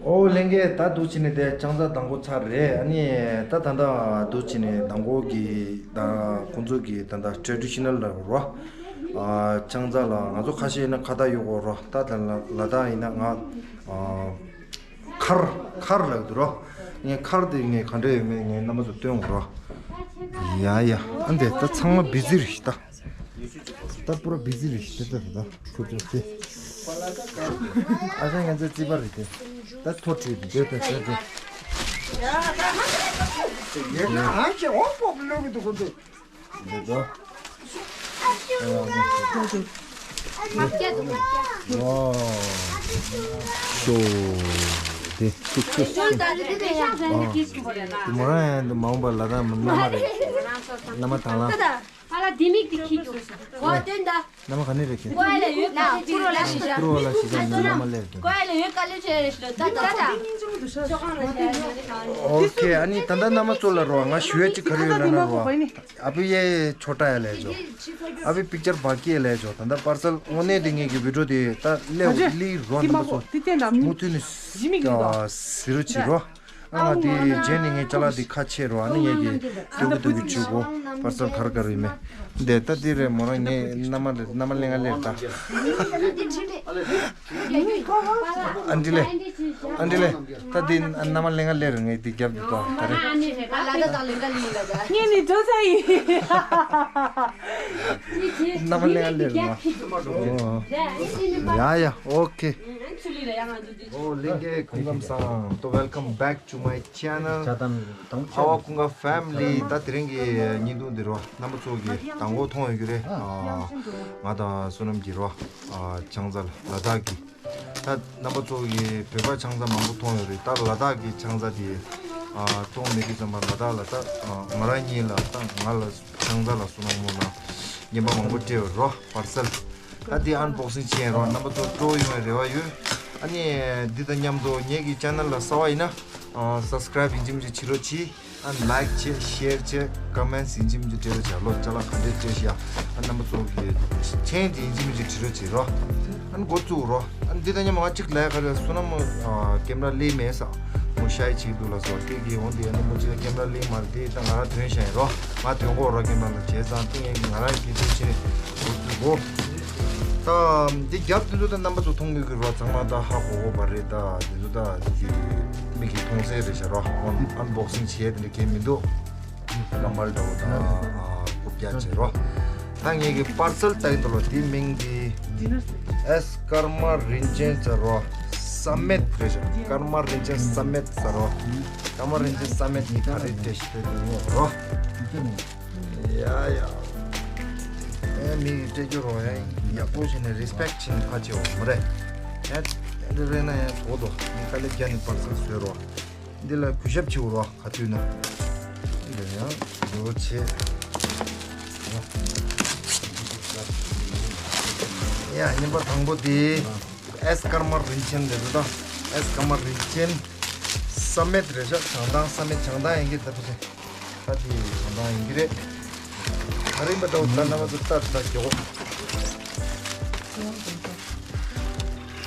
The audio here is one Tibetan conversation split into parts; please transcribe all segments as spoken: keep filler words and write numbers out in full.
ཨོ་ལྷན་རྒྱས། ད་འདུག་བྱས་ནས་དེ་ལྕང་ཚ་མདང་དགོང་ཚར་རེད། ཨ་ནི་ད་ད་ལྟ་འདུག་བྱས་ནས་མདང་དགོང་གི་ད་ཁོང་ཚོ་གི་ད་ལྟ་ཊེ་རེ་ཌི་ཤི་ནལ་ལ་རོ། ཨ་ལྕང་ཚ་ལ་ང་ཚོ་ཁ་ཤས་ཡིན་ན་ཁ་བརྡ་ཡོད་གོ་རོ། ད་ད་ལ་ལ་དྭགས་ཡིན་ན་ང་ཨ་མཁར་མཁར་ལབ་འདུག་རོ། ངས་མཁར་དེ་ངས་ག་འདྲ་ཡོད་མེད་ངས་རྣམ་པ་ཚོ་སྟོན་གོ་རོ། ཡ་ཡ། ཨ་འདི་ད་ཚང་མ་བི་ཛི་རེད་ད། ད་པུ་ར་བི་ཛི་རེད་ཤི་ཏེ་ཏེ་ད་ཁུ་ཏེ་ཏེ། ཨ་ཅག་ང་ཚོའི་རྩིས་པ་རེད་དེ། ད་ཐོ་ཁྲིད་དེ་ཏེ་ཏེ་ཏེ། ཡ་ད་ཧ་ཅི་ཨོ་པོ་ལོ་གི་དུ་ཁུ་ཏེ། འདི་ད། ཝའོ། ཤོ། དེ་ཏུག་ཏུག་ཏུག། མོ་རང་ཡང་དུ་མ་འོངས་པ་ལ་ད་མ་མནའ་མ་རེད། མནའ་མ་དང་ལ། ཨ་ལ་དེ་མིག་དེ་ཁྱི་རྒྱུགས་སོང་། ཝ་སྟོན་ད། མནའ་མ་ག་ནས་རེད་ཁྱེད། ཀོ་ཨེ་ལ་ཡོད་ཀ་ལེ་ཅེ་ལ་ཤི་ཤ། ཀྲོ་ལ་ཤི་ཤ་མནའ་མ་ལེར་དེ། ཀོ་ཨེ་ལ་ཡོད་ཀ་ལེ་ཅེ་ལ་ཤི་ལ་ད་ད་ད། ཨོ་ཁེ། ཨ་ནི་ད་ལྟ་མནའ་མ་ཚོ་ལ་རོ་ང་ཞུ་ཡ་ཅིག་ག་རེ་ཡོད་ལབ་ན་རོ། ཨ་བི་ཡེ་ཆོ་ཏ་ཡ་ལེ་ཅོ། ཨ་བི་པིག་ཅར་བ་ཀི་ཡ་ལེ་ཅོ། ད་ལྟ་པར་སལ་དངོས་གནས་དེ་ངེད་ཀྱི་བི་ཌིའོ་དེ་ད་ལེ་ལི་རོ་མནའ་མ་ཚོ། མུ་མཐུད་ནས་ཟི་རུ་ཅི་རོ། ཨ་ང་དེ་རྗེས་ནས་ངའི་ཅ་ལག་དེ་ཁ་ཕྱེ་རོགས། ཨ་ནི་ངེད་ཀྱིས་སྟོན་གི་སྟོན་གི་བྱེད་དགོས། པར་སལ་ག་རེ་ག་རེ་ཡིན་མེད། འདི་ལྟ་འདི་རེད། མོ་རང་ངས་མནའ་མ་མནའ་མ་ལེན་ག་ལེར་ད། ཨ་འདི་ལེ། ཨ་འདི་ལེ། ད་འདི་མནའ་མ་ལེན་ག་ལེར་ངས་འདི་རྒྱབ་འདི་ཏོ་ད་རེད། ངས་ནི་འགྲོ་ས་ཡིན། མནའ་མ་ལེན་ག་ལེར་ང་། ཡ་ཡ། ཨོ་ཁེ། ཨོ་ལྷན་རྒྱས་སྐུ་ཁམས་བཟང་། So welcome back to my channel. ཕ་བ་ཀུན་དགའ་ཕེ་མི་ལི། ད་དེ་རིང་གི་བརྙན་ཐུང་འདི་རོ་རྣམ་པ་ཚོ་གི་མདང་དགོང་མཐོང་ཡོད་ཀྱི་རེད། ཨ་ང་དང་བསོད་ནམས་ཀྱི་རོ། ཨ་ལྕང་ཚ་ལ་དྭགས་ཀྱི། ད་རྣམ་པ་ཚོ་གི་བོད་པ་ལྕང་ཚ་མང་པོ་མཐོང་ཡོད་རེད། ད་ལ་དྭགས་ཀྱི་ལྕང་ཚ་དེ་ཨ་མཐོང་མེད་དུས་ཙམ་པ་ལ་དྭགས་ལ་ད་ཨ་ང་རང་གཉིས་ལ་ད་ང་ལ་ལྕང་ཚ་ལ་བསོད་ནམས་མོ་ལ་རྔན་པ་མང་པོ་སྤྲད་ཡོད་རོ། པར་སལ། ད་འདི་ཨན་བོག་སིང་བྱས་རོགས། རྣམ་པ་ཚོ་སྤྲོ་ཡོང་བའི་རེ་བ་ཡོད། ཨ་ནི་འདི་དང་མཉམ་དུ་ངེད་ཀྱི་ཅེ་ནལ་ལ་གསར་པ་ཡིན་ན་ཨ་སབ་སི་ཀ་རེབ་ཡིན་གཅིག་མིན་གཅིག་བྱེད་རོགས་གྱིས། ཨ་ལའིཀ་བྱེད། ཤེར་བྱེད། ཀོ་མེན་ཊི་ཡིན་གཅིག་མིན་གཅིག་སྤྲད་རོགས་བྱ། ལོ་ཅ་ལག་ག་འདྲས་སྤྲད་ཤི་ཡ། ཨ་རྣམ་པ་ཚོ་གི་མཆན་དེ་ཡིན་གཅིག་མིན་གཅིག་བྲིས་རོགས་བྱེད་རོགས། ཨ་ནི་འགོ་བཙུགས་རོགས། ཨ་ནི་འདི་དང་མཉམ་ང་གཅིག་ལས་ཀ་རེད། བསོད་ནམས་ཨ་ཀེམ་ར་ལེན་མེད་ས། མོ་ཤའི་བྱེད་འདུག་ལ་སོགས་སྐད་ཀྱི་འོང་དེ་ནི་མོ་གཅིག་ལ་ཀེམ་ར་ལེན་མ་རེད། དེ་ད་ང་རང་དོན་བཤད་ཡིན་རོགས། ང་དོན་གོ་རོགས་ཀེམ་ར་ལ་བྱས་ཙང་ཏིང་ཡན་གྱི་ང་རང་གི་དོན་བྱེད་འགོ་བཙུགས་གོ། ད་འདི་རྒྱབ་དེ་ཚོ་ད་རྣམ་པ་ཚོ་མཐོང་མི་དགོས་རོགས། ཚང་མ་ད་ཧ་གོ་གོ་བ་རེད། ད་དེ་ཚོ་ད་དེ་མིག་གིས་མཐོང་གསལ་རེད་ཤག་རོགས། ཨན་ཨན་བོག་སིང་བྱས་དེ་འདྲ་གས་མི་འདུག་རྣམ་པར་འདྲ་བོ་དང་རྐུབ་བཀྱག་བྱེད་རོགས། ད་ངེད་ཀྱི་པར་སལ་ལྟ་གི་འདུག་ལོ། དེའི་མིང་གི་ཨེས་ཀརྨ་རིན་ཆེན་ཟེར་རོ། ས་མེད་རེད་ཤག་ཀརྨ་རིན་ཆེན་ས་མེད་ཟེར་རོ། ཀརྨ་རིན་ཆེན་ས་མེད་ནི་ག་རེ་སྤྲད་ཤི་སྤྲད་དུ་ངོ་རོ། ཡ་ཡ། ཨེ་མི་སྤྲད་རྒྱུ་རོ་ཡ་ཡག་པོ་བྱས་ནས་རེ་སི་པེག་བྱས་ནས་ཕ་ཆེ་བོ་མ་རེད། ཡ་འདི་རེད་ན་ཡང་གོ་དོ་ནི་དཀའ་ལས་བརྒྱབ་ནས་པར་སལ་བཟོས་རོ། འདི་ལ་གུས་ཞབས་བྱེད་དགོས་རོ། ག་དུས་ན། འདི་ཡང་འདི་བོ་བྱེད། ཡ་རྙིང་པ་དང་པོ་དེ་ཨེས་ཀརྨ་རིན་ཆེན་རེད་འདུག་ད་ཨེས་ཀརྨ་རིན་ཆེན་ས་མེད་རེད་ཤག་བྱང་ཐང་ས་མེད་བྱང་ཐང་ཡིན་གྱི་ད་དུ་ད་དེ་བྱང་ཐང་ཡིན་གྱི་རེད། ད་རིང་པ་ད་འོ་ད་ན་བ་ཚོ་ལྟ་ད་མགྱོགས།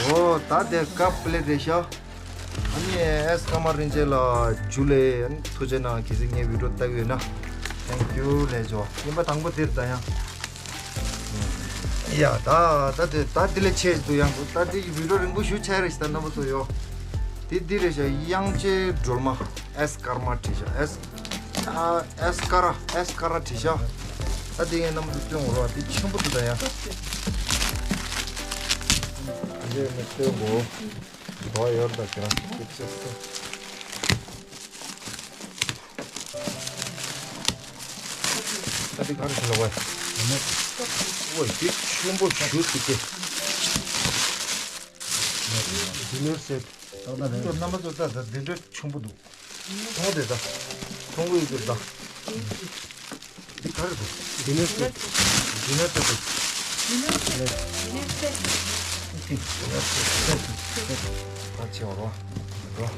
འོ་ད་དེ་ཀབ་པི་ལེ་ཊི་རེད་ཤག་ཨ་ནི་ཨེས་ཀརྨ་རིན་ཆེན་ལ་ཇུ་ལེ། ཨ་ནི་ཐུགས་རྗེ་གནང་། གལ་སྲིད་ངའི་བི་ཌིའོ་ལྟ་གི་ཡོད་ན། Thank you ལབ་ཆོག་རྙིང་པ་དང་པོ་དེར་ད་ཡང་། ཡ་ད་ད་དེ་ད་དེ་ལས་ཆེ་ཞིག་ཏུ་ཡང་ད་དེ་ཡི་བི་ཌིའོ་རིང་པོ་ཞུ་ཆ་རེ་ཞིག་ད་རྣམ་པ་ཚོ་ཡོད། དེ་འདི་རེད་ཤག་དབྱངས་ཅན་སྒྲོལ་མ། ཨེས་ཀརྨ་བྲིས་ཤག་ཨེས་ཨ་ཨེས་ཀ་ར་ཨེས་ཀ་ར་བྲིས་ཤག་ད་དེ་ངས་རྣམ་པ་ཚོ་སྟོན་འོ་རོགས། དེ་ཆེན་པོ་འདུག་ད་ཡ། འདི་ནས་སྟོན་དགོས། དོ་ཡོར་ད་ཁྱེད་རང་ཅིག་ཅིག་སོ། ད་དེ་ག་རེ་ཁྱེད་ལ་བ། ཨོ་དེ་ཆེན་པོ་ཞུ་ཟིག་གེ། ཌི་ནར་སེ་ཊི། རྣམ་པ་ཚོ་ད་ད་དེ་འདྲ་ཆེན་པོ་འདུག་མཐོང་དེ་ད། མཐོང་གི་ཡོད་ད། འདི་ག་རེ་འདུག་ཌི་ནར་སེ་ཊི། ཌི་ནར་སེ་ཊི། ཌི་ནར་སེ་ཊི། ཌི་ནར་སེ་ཊི། ད་ཆེ་བ་རོ། རོ།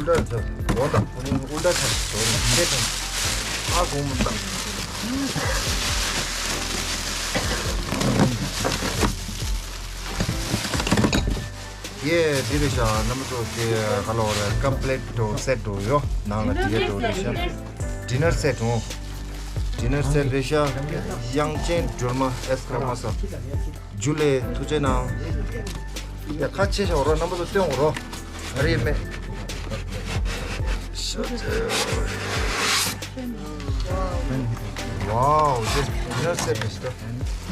འདྲ་ཚོ་འོ་ད་ཁོ་ནི་ཨུ་འདྲ་ཚ་ཚོ་ནི་ཁྱེད་དང་ཨ་གོང་མོ་དང་། ཡེ་འདི་རེད་ཤག་རྣམ་པ་ཚོ། དེ་ག་ལ་འོ་རེད། ཀམ་པི་ལེ་ཊི་འགྲོ་སེ་ཊི་འགྲོ་ཡོད། ནང་ལ་དེ་ག་འགྲོ་རེད་ཤག་ཌི་ནར་སེ་ཊི་འོ། ཌི་ནར་སེ་ཊི་རེད་ཤག་དབྱངས་ཅན་སྒྲོལ་མ་ཨེས་ཀརྨ་སར་ཇུ་ལེ་ཐུགས་རྗེ་གནང་། ཡ་ཁ་ཆེ་ཤག་འོ་རོ། རྣམ་པ་ཚོ་སྟོན་འོ་རོ། ཨ་རེ་མེ། ཤ་ཆེ། ཝའོ། དེ་ཌི་ནར་སེ་ཊི་རེད་ཤག་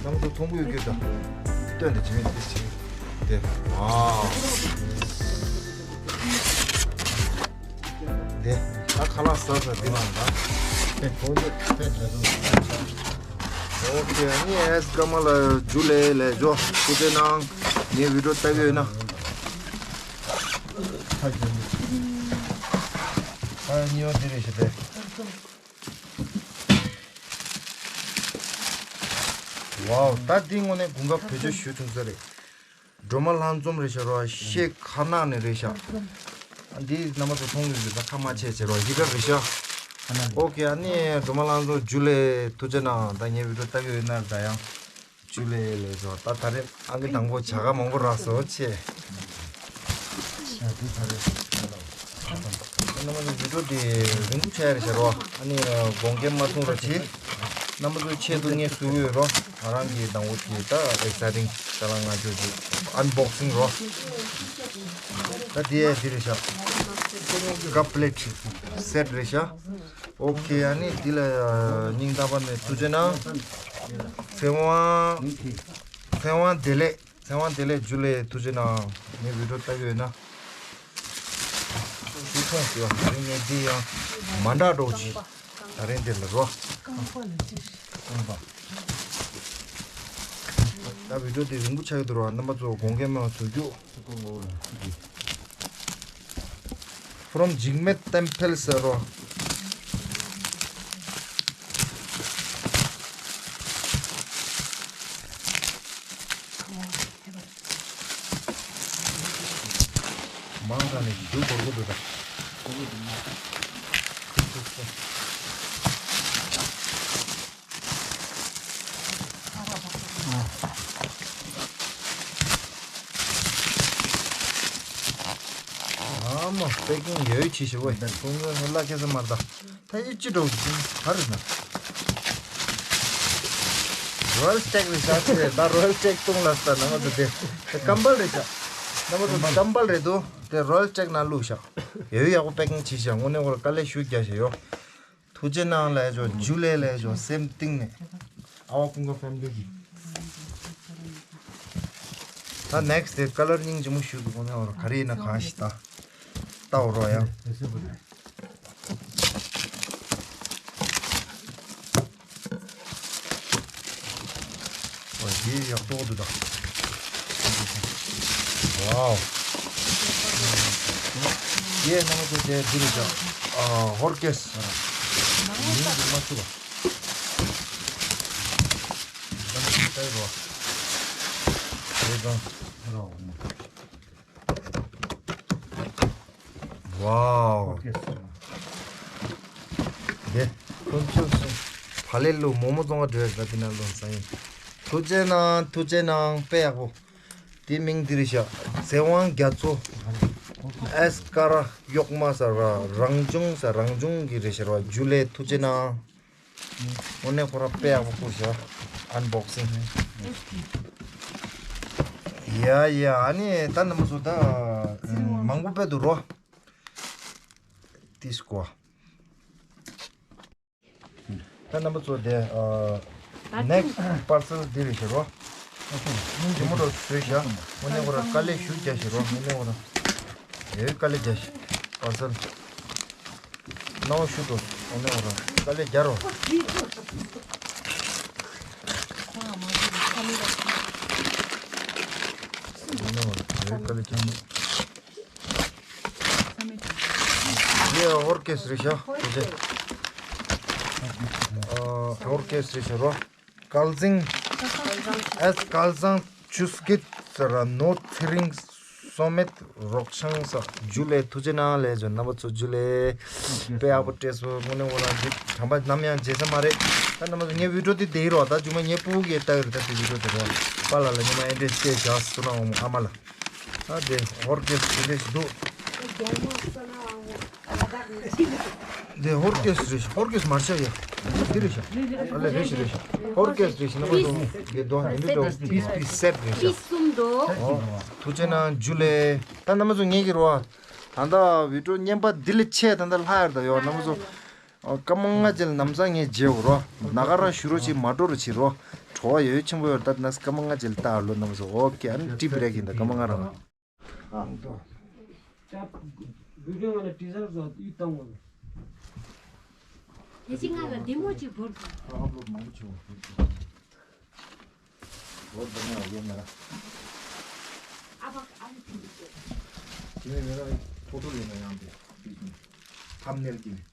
རྣམ་པ་ཚོ་མཐོང་གི་ཡོད་ཀྱི་ད། སྟོན་དེ་ཇི་མི་དེ་ཇི་མི་དེ། ཝའོ། དེ་ད་ཁ་ལག་ཟ་ས་འདི་མ་འདྲ། དེ་གོང་དེ་དེ་འདྲ་འདུག་ཨོ་ཁེ། ཨ་ནི་ཨེས་ཀརྨ་ལ་ཇུ་ལེ་ལེ་ཇོ། ཐུགས་རྗེ་གནང་། ངའི་བི་ཌིའོ་ལྟ་གི་ཡོད་ན། ཨ་ནི་ཡོ་དེ་རེད་ཤག་དེ། ཝའོ། ད་འདི་དངོས་གནས་གོང་ཁ་བེད་སྤྱོད་ཞུ་བྱུང་ས་རེད། སྒྲོལ་མ་ལྷ་འཛོམས་རེད་ཤག་རོ། ཤེ་ཁ་ནག་ནས་རེད་ཤག་འདི་རྣམ་པ་ཚོ་མཐོང་གི་ཡོད་ཀྱི་ད། ཁ་མ་ཆེ་ཆེ་རོ། ཧི་ཀ་རེད་ཤག་ཨོ་ཁེ། ཨ་ནི་སྒྲོལ་མ་ལྷ་འཛོམས་ཇུ་ལེ་ཐུགས་རྗེ་གནང་། ད་ངའི་བི་ཌིའོ་ལྟ་གི་ཡོད་ན་ད་ཡང་། ཇུ་ལེ་ལེ་ཟེར་བ། ད་ད་རེས་ཨང་ཀི་དང་པོ་བྱ་དགའ་མང་པོ་རག་སོང་ཆེ། ཨ་འདི་ད་རེས་རྣམ་པ་ཚོ་བི་ཌིའོ་དེ་རིང་པོ་ཆགས་ཡ་རེད་ཤག་རོ། ཨ་ནི་དགོངས་འགལ་མ་གསུང་རོགས་གྱིས། རྣམ་པ་ཚོའི་ཆེད་དུ་ངས་བཟོ་གི་ཡོད་རོ། ང་རང་གི་དང་པོ་དེ་ད་ཨེག་སའི་ཊིང་ཅ་ལག་ང་ཚོས་ཀྱི་ཨན་བོག་སིང་རོ། ད་དེ་ཡ་དེ་རེད་ཤག་ཀབ་པི་ལེ་ཊི་སེ་ཊི་རེད་ཤག་ཨོ་ཁེ། ཨ་ནི་འདི་ལ་སྙིང་ཐག་པ་ནས་ཐུགས་རྗེ་གནང་། ཚེ་དབང་། ཚེ་དབང་བདེ་ལེགས། ཚེ་དབང་བདེ་ལེགས་ཇུ་ལེ་ཐུགས་རྗེ་གནང་། ངའི་བི་ཌིའོ་ལྟ་གི་ཡོད་ན། ཤུགས་ཆེན་ཞུ་བ། ད་རིང་ངས་འདི་ཡང་མ་འདྲ་འགྲོ་གི། ད་རིང་འདི་ལ་རོ། རྐང་པ། ད་བི་ཌིའོ་འདི་རིང་པོ་ཆགས་ཀྱི་འདུག་རོ། རྣམ་པ་ཚོ་དགོངས་འགལ་མེད་པ་བཟོ་རྒྱུ། From Jigme Temple ཟེར་རོ། མང་ས་ནས་རྒྱུ་འབོར་གོ་འདུག་ད། ཨ་མ་པེ་ཀིང་ཡོད་ཆེ་ཞེ་བོ། ཁོང་ཚོ་ལ་ཁེ་ས་མ་རེད་ད། ད་ཡིད་ཆེས་འགྲོ་གི་ག་རེ་ན། རོ་ཡལ་སི་ཊེག་རེད་ཤག་ཆེ། ད་རོ་ཡལ་སི་ཊེག་གཏོང་ལ་ས་ན་མ་ཚོ་དེ་དེ་ཀམ་བལ་རེད་ཤག་རྣམ་པ་ཚོ་ཀམ་བལ་རེད་འདུག་དེ་རོ་ཡལ་སི་ཊེག་ནང་བླུགས་ཤག་ཡོད་ཡག་པོ་པེ་ཀིང་བྱས་ཤག་དངོས་གནས་ཁོ་རང་དཀའ་ལས་ཞེ་པོ་རྒྱག་ཤག་ཡོད། ཐུགས་རྗེ་གནང་ལབ་ཡ་ཅོ། ཇུ་ལེ་ལབ་ཡ་ཅོ། སེམས་གཏིང་ནས། ཨ་བ་ཀུན་དགའ་ཕེ་མི་ལི་གི། ད་ནེག་སི་ཊི་དེ་ཀ་ལར་སྙིང་རྗེ་མོ་ཞུ་འདུག་གོ་ནས་འོ་ར་ག་རེ་ཡིན་ན་གང་ཞིག་ད། ལྟ་འོ་རོ་ཡ། ཨོ་ཡེ་ཡག་པོ་འདུག་ད། ཝའོ། ཡེ་རྣམ་པ་ཚོ་དེ་འདི་རེད་ཤག་ཨ་ཧོར་ཀེས། མིང་དེ་མ་ཤེས་པ། ཝའོ། དེ་ཁོང་ཚོས་སོང་། བ་ལེ་ལུ་མོག་མོག་བཙོང་ག་འགྲོ་ཡ་ད་དེ་ན་ལོ་ས་ཡིན། ཐུགས་རྗེ་གནང་། ཐུགས་རྗེ་གནང་། དཔེ་ཡག་པོ། དེ་མིང་འདི་རེད་ཤག་ཚེ་དབང་རྒྱ་མཚོ། ཨེས་ཀ་ར་གཡོག་མ་ཟེར་བ་རང་བྱུང་ཟེར། རང་བྱུང་གི་རེད་ཟེར་བ། ཇུ་ལེ་ཐུགས་རྗེ་གནང་། དངོས་གནས་ཁོ་རང་དཔེ་ཡག་པོ་བསྐུར་ཤག་ཨན་བོག་སིང་། ཡ་ཡ། ཨ་ནི་ད་རྣམ་པ་ཚོ་ད་མང་པོ་དཔེ་འདུག་རོ། ཏིས་ཀོ། ད་རྣམ་པ་ཚོ་དེ་ནེག་སི་པར་སེལ་འདི་རེད་ཤག་རོ། སྙིང་རྗེ་མོ་འདྲ་བཟོས་ཤག་དངོས་གནས་ཁོ་རང་དཀའ་ལས་ཞེ་པོ་རྒྱག་ཤག་རོ། དངོས་གནས་ཁོ་རང་ཡོད་དཀའ་ལས་རྒྱག་ཤག་པར་སེལ་སྣང་བ་ཞེ་པོ་འདུག་དངོས་གནས་ཁོ་རང་དཀའ་ལས་རྒྱག་རོ། དངོས་གནས་ཁོ་རང་ཡོད་དཀའ་ལས་རྒྱག་ཤག་འདི་ཧོར་ཀེས་རེད་ཤག་དེ་ཚེ། ཨ་ཧོར་ཀེས་རེད་ཤག་རོ། སྐལ་བཟང་། ཨེས་སྐལ་བཟང་ཆུ་སྐྱིད་ཟེར་ར། ནོར་ཚེ་རིང་ སོ་མེད་རོགས་ཆང་ས་ཇུ་ལེ། ཐུགས་རྗེ་གནང་ལེ་ཇོ། རྣམ་པ་ཚོ་ཇུ་ལེ། དཔེ་ཡག་པོ་སྤྲད་སོང་། དངོས་གནས་ཁོ་རང་འདི་དྲན་པ་ནམ་ཡང་བརྗེད་ས་མ་རེད། ད་རྣམ་པ་ཚོ་ངའི་བི་ཌིའོ་འདི་བསྡད་ཡིན་རོགས། ད་རྒྱུ་མ་ངའི་སྤུ་གུ་གིས་ལྟ་གི་རེད། ད་དེ་བི་ཌིའོ་དེ་རོགས། པཱ་ལགས་ལ་ཉི་མ་ཨེ་འདྲས་སྐད་རྒྱག་སོང་ན་འོང་། ཨ་མ་ལགས། ད་དེ་ཧོར་སྐད་དེ་འདྲས་ཞིག་འདུག་དེ་ཧོར་སྐད་རེད་ཤག་ཧོར་སྐད་མ་རེད་ཤག་ཡ། འདི་རེད་ཤག་ཨ་ལས་རེད་ཤག་རེད་ཤག་ཧོར་སྐད་རེད་ཤག་རྣམ་པ་ཚོ། དེ་དོ་འདི་འདྲས་འདུག་པིས་པིས་སེབ་རེད་ཤག་ཨོ། ཐུགས་རྗེ་གནང་ཇུ་ལེ། ད་རྣམ་པ་ཚོ་ངེད་ཀྱི་རོ། ད་ལྟ་བི་ཌིའོ་བརྙན་པར་འདི་ལས་ཆེ་ད་ལྟ་ལྷག་ཡོད་ད་ཡོད། རྣམ་པ་ཚོ། ཨ། སྐར་མ་ལྔ་རྗེས་ལ་ལམ་སང་ངས་མཇལ་འོ་རོ། ན་ག་རང་བཞུགས་རོགས་བྱེད། མ་འགྲོ་རོགས་བྱེད་རོ། བྲོ་བ་ཡོད་ཆེན་པོ་ཡོད། ད་ན་སྐར་མ་ལྔ་རྗེས་ལ་ལྟ་ཨ་ལོ་རྣམ་པ་ཚོ། ཨོ་ཀེ། ཨ་ནི་ཊི་བི་རེག་ཡིན། ད་སྐར་མ་ལྔ་རང་། ཨ། ད་བི་ཌིའོ་ང་ལ་ཊི་ཟར་ཟ་ཡུ་བཏང་ངོ་། དེ་ཅི་ང་ལ་བདེ་མོ་ཅིག་བོར་དགོས། ཨ་ཨབ་ལོཌ་མང་པོ་བྱུང་། ཨོ་ད་ནི་ཨོ་ཡོད་མེད་ར། ཨ་ཕ་ཨ་ཕ་ཁྱི་འདུག་དེ་ནས་ང་ལ་ཕོ་ཊོ་ཡོད་ན་ཡང་དེ་ཐམ་ནེལ་གྱི་ནི།